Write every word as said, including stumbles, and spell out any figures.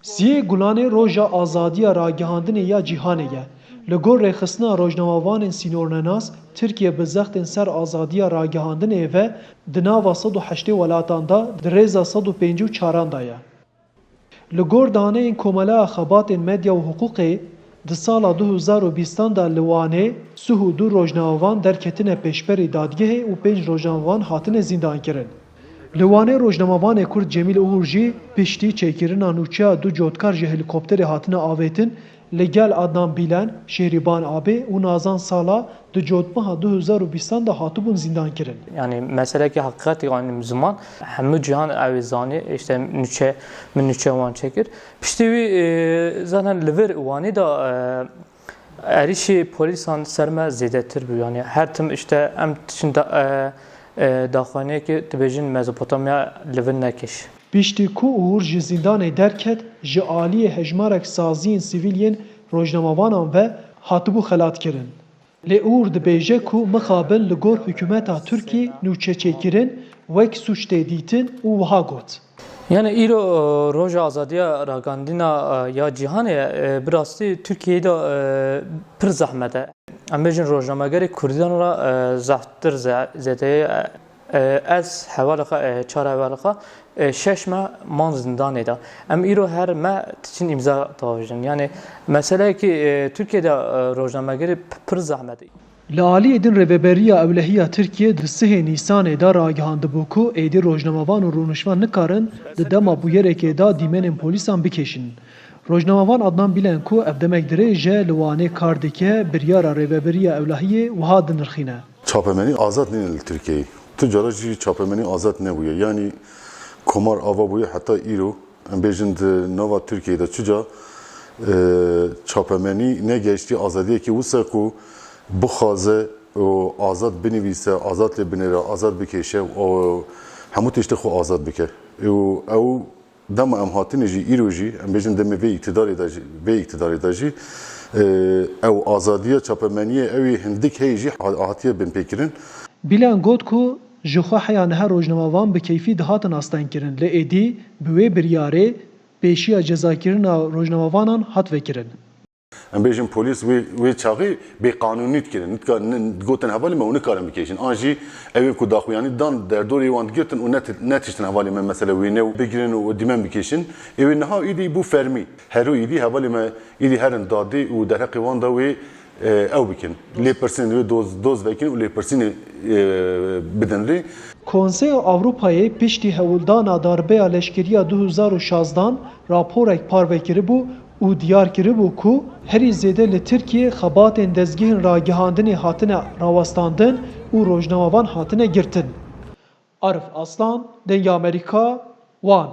Siyê Gulanê roja azadiya ragihandinê ya cîhanê ye. Li gor rêxistina rojnamevanên sînornenas, Tirkiye bi zextên ser azadiya ragihandinê ve di nava sed û heştê welatan de di rêza sed û pêncî û çaran de ye. Li gor daneyên Komeleya Xebatên Medya û Hiqûqê, di sala du hezar û bîstan de li Wanê sih û du rojnamevan derketine pêşberî dadgehê û pênc rojnamevan hatine zîndankirin. Li Wanê rojnamevanê Kurd Cemîl Uhur jî piştî çêkirina nûçeya du cotkar ji helîkopterê hatine avêtin, li gel Adnan Bîlen, Şêhrîban Abê û Nazan Sala di cotmeha du hezar û bîstan de hatibûn zîndankirin. Yani meselekî heqîqetî, yani ziman hemû cîhan ew ê zanî, işte nûçe, min nûçe wan çêkir. Piştî wî, e, zaten li vir Wanê de, e, êrîşê polîsan ser me zêdetir bû. Yani her tim işte em diçin da, e, e, daxuyaniyekê dibêjin Mezopotamya li vir nekêş. Piştî ku Uğur ji zîndanê derket, ji aliyê hejmarek saziyên sivîl yên rojnamevanan ve hatibû xelatkirin. Lê Uğur dibêje ku mixabin li gor hikûmeta Tirkî nûçeçêkirin wek sûc tê dîtin û wiha got. Yani îro, e, roja azadiya ragandina, e, ya cîhanê, e, bi rastî Tirkiyeyê de, e, pir zehmet e. Em bêjin rojnamegerê Kurdan re, e, zehftir ze-, zêdeyê, e, e, ez hevalê xwe, e, çar hevalê xwe, e, şeş meh man zindanê de. Em îro her meh diçin îmza davêjin. Yani meseleyekî, e, Tirkiyeyê de, e, rojnamegerî p-, pir zehmet e. Li aliyê din Rêveberiya Ewlehiya Tirkiye di sihê Nîsanê de ragihandibû ku êdî rojnamevan û rûniştvan nikarin di dema bûyerekê de dîmenên polîsan bikêşin. Rojnamevan Adnan Bîlen ku ev demek dirêj e li Wanê kar dike, biryara Rêveberiya Ewlehiyê wiha dinirxîne. Çapemenî azad nîne li Tirkiyeyê. Tu cara jî çapemenî azad nebûye. Yanî komar ava bûye heta îro. Em bêjin di nava Tirkiyeyê de çuca, e, çapemenî negehiştiye azadiyekî wisa ku bixwaze û azad binivîse, azad lê binêre, azad bikêşe û hemû tiştê xwe azad bike. Û ew dema em hatinê jî, îro jî, em bêjin demê vê îktidarê de jî, vê îktidarê de jî, e, ew azadiya çapemeniyê ew ê hindik heye jî ha-, hatiye binpêkirin. Bîlen got ku ji xwe heya niha rojnamevan bi keyfî dihatin astengkirin, lê êdî bi wê biryarê pêşiya cezakirina rojnamevanan hat vekirin. Em bêjin polîs wê, wê çaxê bêqanûnî dikirin. Nitka-, ni-, gotin hevalê me hûn nikarin bikêşin. An jî ew ê ku daxuyanî dan derdorê wan digirtin û net-, netiştin hevalê me mesela wêne û bigirin û dîmen bikêşin. Ê wê niha îdî bû fermî. Hero îdî hevalê me îdî herin dadê û derheqê wan de wê, e, ew bikin. Lêpirsînê wê doz, doz vekin û lêpirsînê, e, bidin rê. Konseya Ewropayê piştî hewldana darbeya leşkeriya du hezar û şazdan raporek parve kiribû û diyar kiribû ku herî zêde li Tirkiyê xebatên dezgehên ragihandinê hatine rawestandin û rojnamevan hatine girtin. Arif Aslan, Dengê Amerîka, Wan.